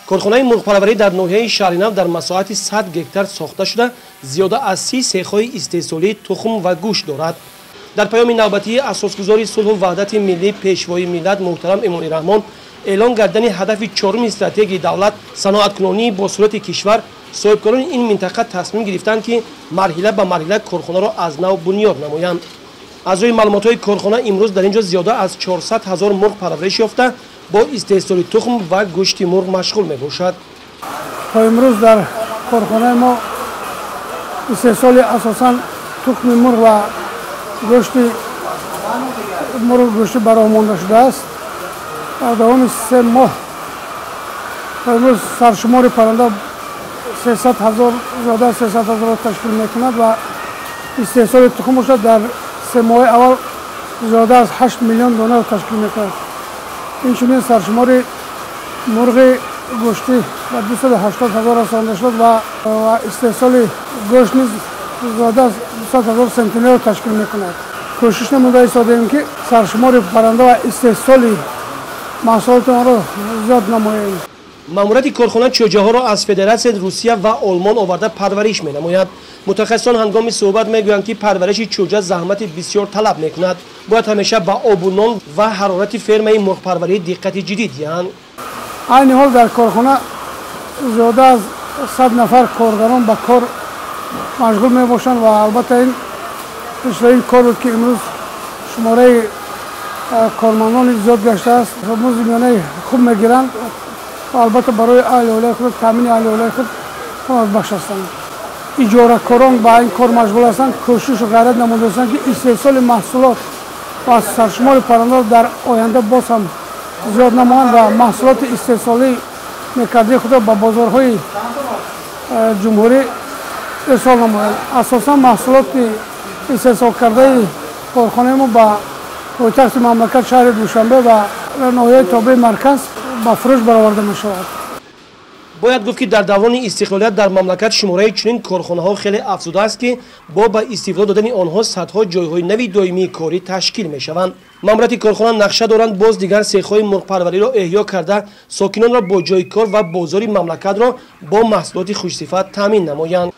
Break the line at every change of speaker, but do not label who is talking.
Корхонаи мурғпарварӣ дар ноҳияи Шаҳринав дар масоҳати 100 гектар сохта шуда, зиёда аз 30 сехҳои истеҳсолии тухм ва гӯшт дорад. Дар паёми навбатии асосгузори сулҳу ваҳдати миллӣ, пешвои миллат муҳтарам Эмомалӣ Раҳмон эълон гардани ҳадафи чоруми стратегияи давлат саноаткунонии босуръати кишвар, соҳибкорони ин минтақа тасмим гирифтанд, ки марҳила ба марҳила корхонаро аз нав бунёд намоянд. Аз рӯи маълумотҳои корхона, имрӯз дар ин ҷо зиёда аз 400 ҳазор мурғ парвариш ёфта, бо истеҳсоли тухм ва гӯшти мурғ машғул мебошад.
То имрӯз дар корхонаи мо истеҳсоли асосан тухми мурғ ва гӯшти мурғ гӯшти ба роҳ монда шудааст. Дар давоми 3 моҳ то имрӯз саршумори парранда 300 ҳазор, зиёда аз 300 ҳазорро ташкил мекунад ва истеҳсоли тухм бошад, дар 3 моҳи аввал зиёда аз 8 миллион донаро ташкил мекунад. Инчунин саршумори мурғи гӯштӣ ба 280 ҳазор расонда шуд ва истеҳсоли гӯшт низ зиёда аз 200 ҳазор сентнерро ташкил мекунад. Кӯшиш намуда истодаем, ки саршумори парранда ва истеҳсоли маҳсулоти онро зиёд намоем.
Маъмурияти корхона чӯҷаҳоро аз Федератсияи Русия ва Олмон оварда парвариш менамояд. Мутахассисон ҳангоми суҳбат мегӯянд, ки парвариши чӯҷа заҳмати бисёр талаб мекунад. Бояд ҳамеша ба обу нон ва ҳарорати фермаи мурғпарварӣ диққати ҷиддӣ диҳанд.
Айни ҳол дар корхона зиёда аз 100 нафар коргарон ба кор машғул мебошанд ва албатта ин ин кор буд, ки имрӯз шумораи кормандони зиёд гаштааст, музди миёнаи хуб мегиранд ва албатта барои аҳли оилаи худ, таъмини аҳли оилаи худ бахш ҳастанд. Иҷоракорон ба ин кор машғул ҳастанд, кӯшишу ғайрат намудаистанд, ки истеҳсоли маҳсулот ва саршумори паррандаро дар оянда боз ҳам зиёд намоянд ва маҳсулоти истеҳсолии мекардаи худро ба бозорҳои ҷумҳурӣ ирсол намоянд. Асосан маҳсулоти истеҳсолкардаи корхонаи мо ба пойтахти мамлакат, шаҳри Душанбе, ва ноҳияи тобеи марказ ба фурӯш бароварда мешавад.
Бояд гуфт, ки дар даврони истиқлолият дар мамлакат шумораи чунин корхонаҳо хеле афзудааст, ки бо ба истифода додани онҳо садҳо ҷойҳои нави доимии корӣ ташкил мешаванд. Маъмурияти корхона нақша доранд боз дигар сехҳои мурғпарвариро эҳё карда, сокинонро бо ҷойи кор ва бозори мамлакатро бо маҳсулоти хушсифат таъмин намоянд.